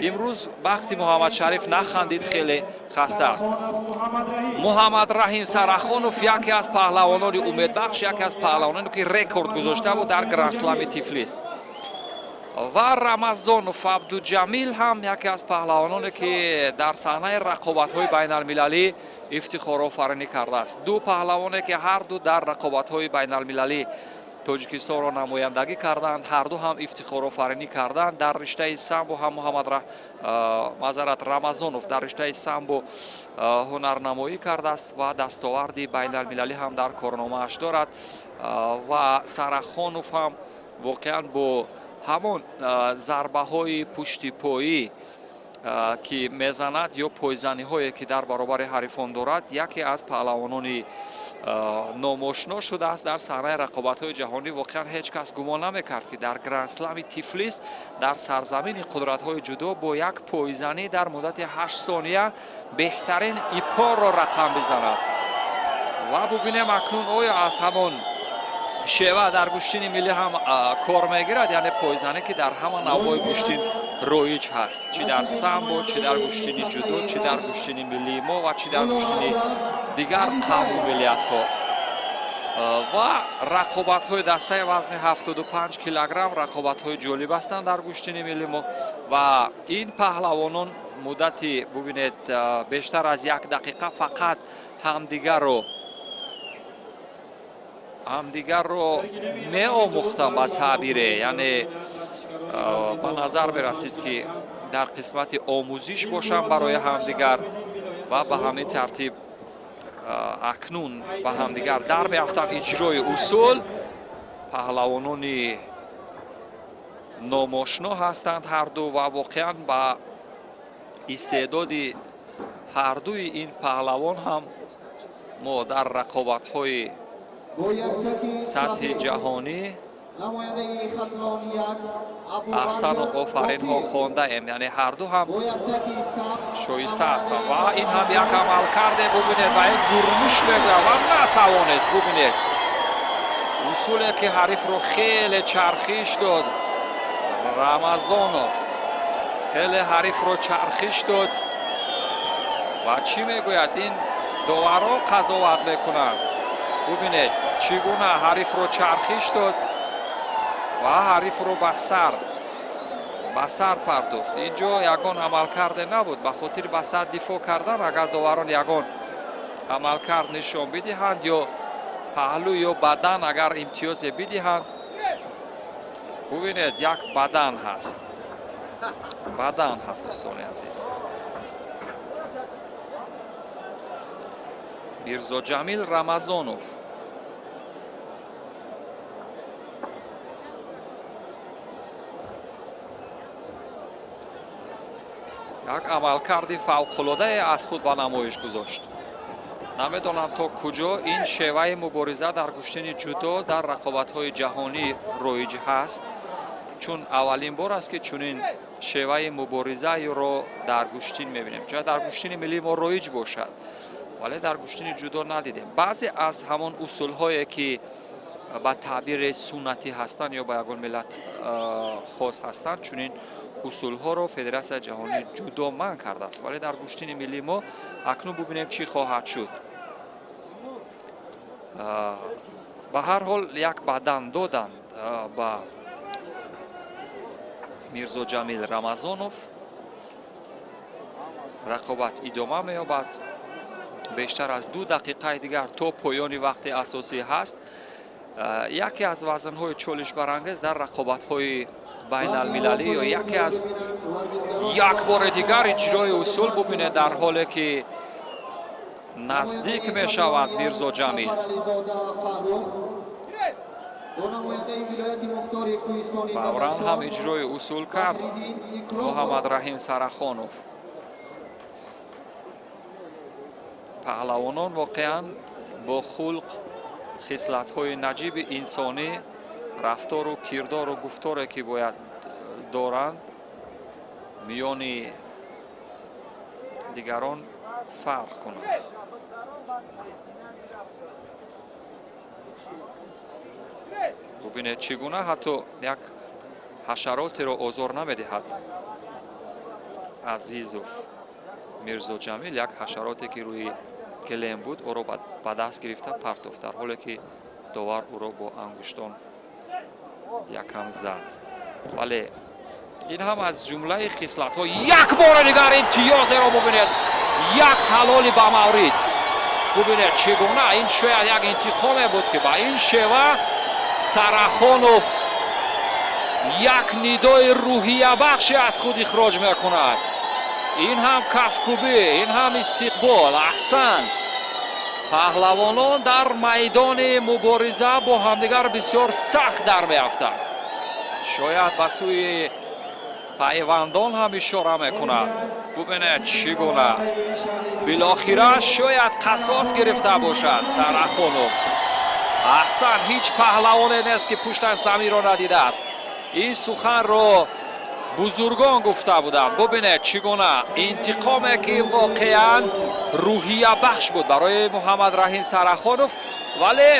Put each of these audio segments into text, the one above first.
Имрӯз вақти Муҳаммадшариф нахандид, хеле хаста аст. Муҳаммадраҳим Сарахонов яке аз паҳлавонони умедбахш, яке аз паҳлавононе ки рекорд гузошта буд дар Гранд-слами Тифлис. Ва Рамазонов Абдуҷамил ҳам яке аз паҳлавононе ки дар саҳнаи рақобатҳои байналмилалӣ ифтихорофаринӣ кардааст. Ду паҳлавоне ки ҳарду дар рақобатҳои байналмилалӣ Тоҷикистонро намояндагӣ карданд, ҳарду ҳам ифтихорофаринӣ карданд. Дар риштаи самбо ҳам Мазарат Рамазонов дар риштаи самбо ҳунарнамоӣ кардааст ва дастоварди байналмилалӣ ҳам дар корномааш дорад. Ва Сарахонов ҳам воқеан бо ҳамон зарбаҳои пуштипоӣ ки мезанад ё пойзаниҳое ки дар баробари ҳарифон дорад, яке аз паҳлавонони номошно шудааст дар саҳнаи рақобатҳои ҷаҳонӣ. Воқеан ҳеҷ кас гумон намекард, ки дар Гранд-слами Тифлис дар сарзамини қудратҳои ҷудо бо як пойзанӣ дар муддати 8 сония беҳтарин ипорро рақам бизанад. Ва бубинем акнун оё аз ҳамон шева дар гӯштини миллӣ ҳам кор мегирад, яъне пойзанӣ ки дар ҳама навъҳои гӯштин роиҷ ҳаст, чӣ дар самбо, чӣ дар гӯштини ҷудо, чӣ дар гӯштини миллии мо ва чӣ дар гӯштини дигар қавму миллиятҳо. Ва рақобатҳои дастаи вазни 75 килограмм рақобатҳои ҷолиб ҳастанд дар гӯштини миллии мо. Ва ин паҳлавонон муддати, бубинед, бештар аз 1 дақиқа фақат ҳамдигарро меомӯхтанд ба таъбире, яъне ба назар мерасид ки дар қисмати омӯзиш бошанд барои ҳамдигар ва ба ҳамин тартиб акнун ба ҳамдигар дар меафтанд. Иҷрои усул, паҳлавонони номошно ҳастанд ҳарду ва воқеан ба истеъдоди ҳардуи ин паҳлавон ҳам мо дар рақобатҳои сатҳи ҷаҳонӣ аҳсану офаринҳо хондаем, яъне ҳарду ҳам шоиста ҳастанд. Ва ин ҳам як амал карде, бубинед, ва ин гурмуш мегӯяд ва натавонист. Бубинед, усуле ки ҳарифро хеле чархиш дод Рамазонов, хеле ҳарифро чархиш дод. Ва чӣ мегӯяд ин доварро қазоват мекунанд. Бубинед, чӣ гуна ҳарифро чархиш дод ва ҳарифро ба сар пардохт. Инҷо ягон амалкарде набуд, ба хотири ба сар дифоъ кардан. Агар доварон ягон амалкард нишон бидиҳанд ё паҳлӯ ё бадан агар имтиёзе бидиҳанд, бубинед, як бадан ҳаст, бадан ҳаст, дӯстони азиз. Мирзоҷамил Рамазонов як амалкарди фавқулодае аз худ ба намоиш гузошт. Намедонам то куҷо ин шеваи мубориза дар гӯштини ҷудо дар рақобатҳои ҷаҳонӣ роиҷ ҳаст, чун аввалин бор аст ки чунин шеваи муборизаро дар гӯштин мебинем. Шояд дар гӯштини миллии мо роиҷ бошад, вале дар гӯштини ҷудо надидем. Баъзе аз ҳамон усулҳое ки ба таъбири суннатӣ ҳастанд ё ба ягон миллат хос ҳастанд, чунин усулҳоро Федератсияи ҷаҳонии ҷудо манъ кардааст. Вале дар гӯштини миллии мо акнун бубинем чӣ хоҳад шуд. Ба ҳар ҳол як бадан доданд ба Мирзоҷамил Рамазонов. Рақобат идома меёбад. Бештар аз 2 дақиқаи дигар то поёни вақти асосӣ ҳаст. Яке аз вазнҳои чолишбарангез дар рақобатҳои байналмилалӣ ё яке аз як бори дигар иҷрои усул, бубинед, дар ҳоле ки наздик мешавад Мирзоҷамил. Фавран ҳам иҷрои усул кард Муҳаммадраҳим Сарахонов. Паҳлавонон воқеан бо хулқ, хислатҳои наҷиби инсонӣ, рафтору кирдору гуфторе ки бояд доранд, миёни дигарон фарқ кунанд. Бубинед, чӣ гуна ҳатто як ҳашаротеро озор намедиҳад. Азизов Мирзо Ҷамил як ҳашароте, ки рӯи гилем буд, ӯро ба даст гирифта партофт, дар ҳоле ки довар ӯро бо ангуштон якам зад. Вале ин ҳам аз ҷумлаи хислатҳо. Як бори дигар имтиёзеро бубинед, як ҳалоли ба маврид. Бубинед, чӣ гуна ин шояд як интиқоме буд, ки ба ин шева Сарахонов як нидои рӯҳиябахше аз худ ихроҷ мекунад. Ин ҳам кафкӯбӣ, ин ҳам истиқбол. Аҳсан! Паҳлавонон дар майдони мубориза бо ҳамдигар бисёр сахт дар меафтанд. Шояд ба сӯи пайвандон ҳам ишора мекунад. Бубинед, чӣ гуна билохира шояд қасос гирифта бошад Сарахонов. Аҳсан! Ҳеҷ паҳлавоне нест, ки пушташ заминро надидааст. Ин суханро бузургон гуфта буданд. Бубинед, чӣ гуна интиқоме, ки воқеан рӯҳиябахш буд барои Муҳаммадраҳим Сарахонов. Вале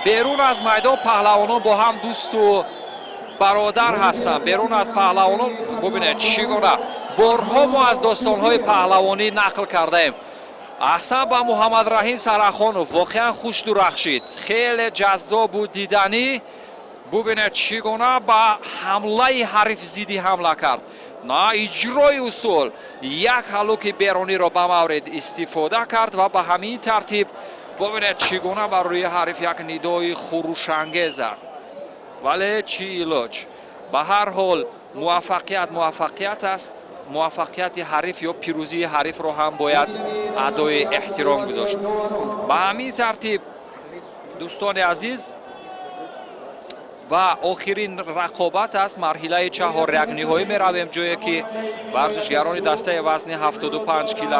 берун аз майдон паҳлавонон бо ҳам дӯсту бародар ҳастанд. Берун аз паҳлавонон, бубинед, чӣ гуна борҳо мо аз достонҳои паҳлавонӣ нақл кардаем. Аҳсан ба Муҳаммадраҳим Сарахонов, воқеан хуш дурахшид, хеле ҷаззобу диданӣ. Бубинед, чӣ гуна ба ҳамлаи ҳариф зидди ҳамла кард. На иҷрои усул, як ҳалуки беруниро ба маврид истифода кард ва ба ҳамин тартиб, бубинед, чӣ гуна бар рӯи ҳариф як нидои хурӯшангез зад. Вале чӣ илоҷ? Ба ҳар ҳол, муваффақият муваффақият аст. Муваффақияти ҳариф ё пирӯзии ҳарифро ҳам бояд адои эҳтиром гузошт. Ба ҳамин тартиб, дӯстони азиз, ва охирин рақобат аз марҳилаи чаҳорякниҳоӣ меравем, ҷое ки варзишгарони дастаи вазни 75 кило